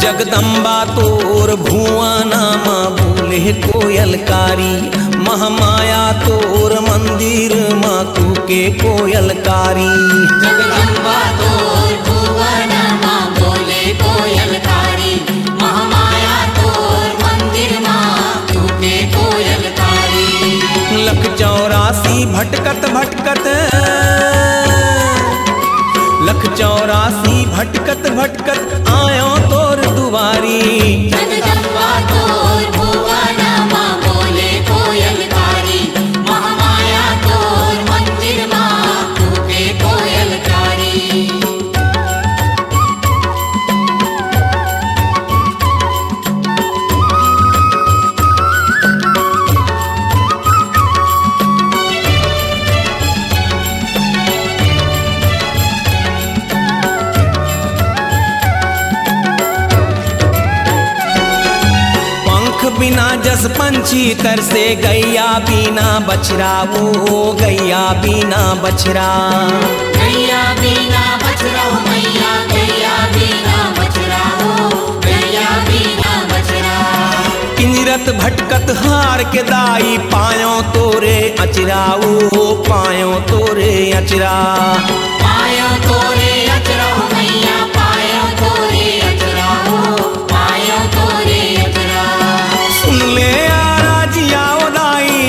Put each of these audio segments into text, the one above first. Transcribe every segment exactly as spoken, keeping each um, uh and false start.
जगदम्बा तोर भुवना म बोले कोयलकारी, महामाया तोर मंदिर म कूके कोयलकारी। जगदम्बा तोर भुवना म बोले कोयलकारी, महामाया तोर मंदिर म कूके कोयलकारी। लख चौरासी भटकत भटकत, लख चौरासी भटकत भटकत आयो तोर दुवारी। जगदम्बा तोर भुवना म बोले कोयलकारी, महामाया तोर मंदिर म कूके कोयलकारी। पंख बिना जस पंछी तरसे, गैया बिना बछरा, ओ गैया बिना बछरा। गैया बिना बछरा हो मैया, गैया बिना बछरा हो, गैया बिना बछरा। किंजरत भटकत हार के दाई, पायो तोरे अचरा, ओ पायो तोरे अचरा। पायो तोरे अचरा हो मैया, पायो तोरे अचरा हो, पायो तोरे अचरा। सुन ले आराजिया ओ दाई,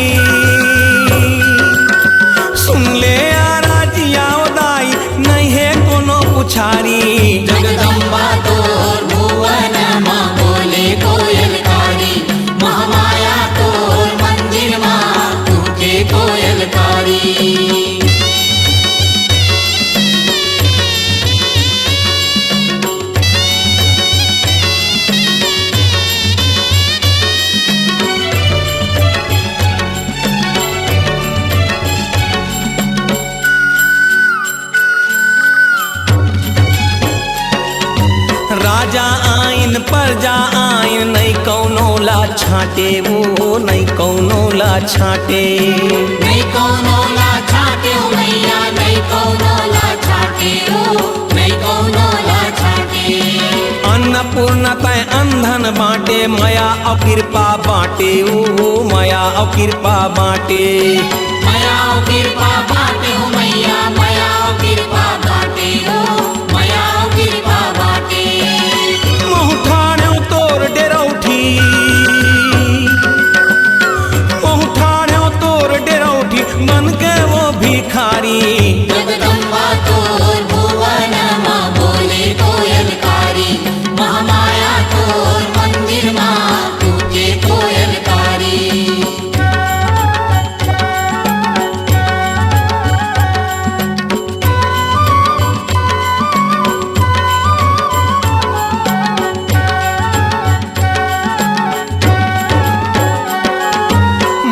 सुन ले आराजिया ओ दाई, नइ हे कोनो पुछारी। जगदम्बा तोर भुवन म बोले कोयलकारी, महामाया तोर मंदिर म कूके कोयलकारी। राजा आइन, प्रजा आइन, नइ कौनो ला छांटे, ओ नइ कौनो ला छांटे। नइ कौनो ला छांटे ओ मैया, नइ कौनो ला छांटे ओ, नइ कौनो ला छांटे। अन्नपूर्णा तैं अंधन बांटे, मया अउ कृपा बांटे ओ, मया अउ कृपा बांटे। मया अउ कृपा बांटे हो मैया, मया अउ कृपा बांटे हो, मया अउ कृपा बांटे। महूं ठानेंव तोर डेरौठी, महूं ठानेंव तोर डेरौठी, बन के ओ भिखारी। जगदम्बा तोर भुवन म बोले कोयलकारी, महामाया तोर मंदिर म कूके कोयलकारी।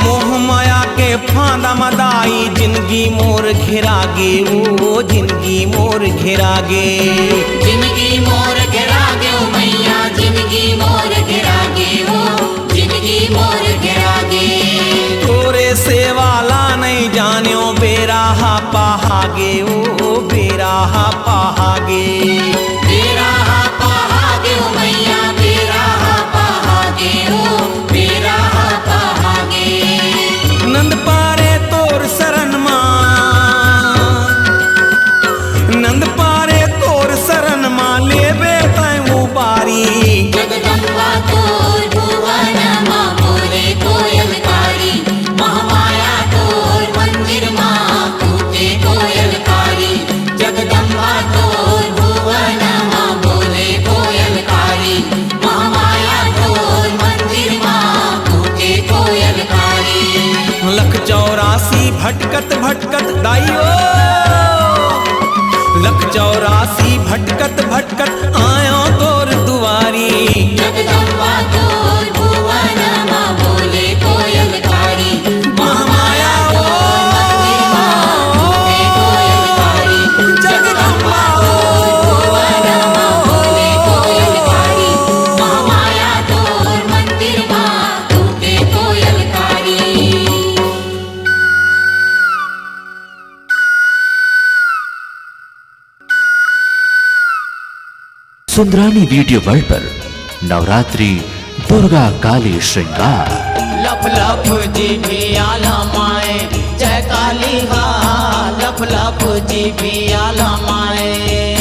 मोह माया के फांदा म दाई, जिनगी मोर घेरा गे, ओ जिनगी मोर घेरा गे। जिनगी मोर घेरा गे, ओ मैया, जिनगी मोर घेरा गे, ओ जिनगी मोर घेरा गे। तोरे सेवा ला नइ जानेंव, बेरा हा पहा गे, ओ बेरा हा पहा गे। बेरा हा पहा गे, ओ मैया, बेरा हा पहा गे, ओ बेरा हा पहा गे। नंद पारे तोर सरन मा, नंद पारे तोर सरन मा, लेबे तैं उबारी। जगदम्बा तोर भुवन म बोले कोयलकारी, महामाया तोर मंदिर म कूके कोयलकारी। जगदम्बा तोर भुवन म बोले कोयलकारी, महामाया तोर मंदिर म कूके कोयलकारी। लख चौरासी भटकत भटकत दाई ओ, लख चौरासी भटकत भटकत आयो तोर दुवारी। जगदम्बा तोर भुवन म बोले कोयलकारी, महामाया ओ, जगदम्बा ओ। सुंदरानी वीडियो वर्ल्ड पर नवरात्रि दुर्गा काली श्रृंगार। लप लप जीभिया लमाए, जय काली हा। लप लप जीभिया लमाए।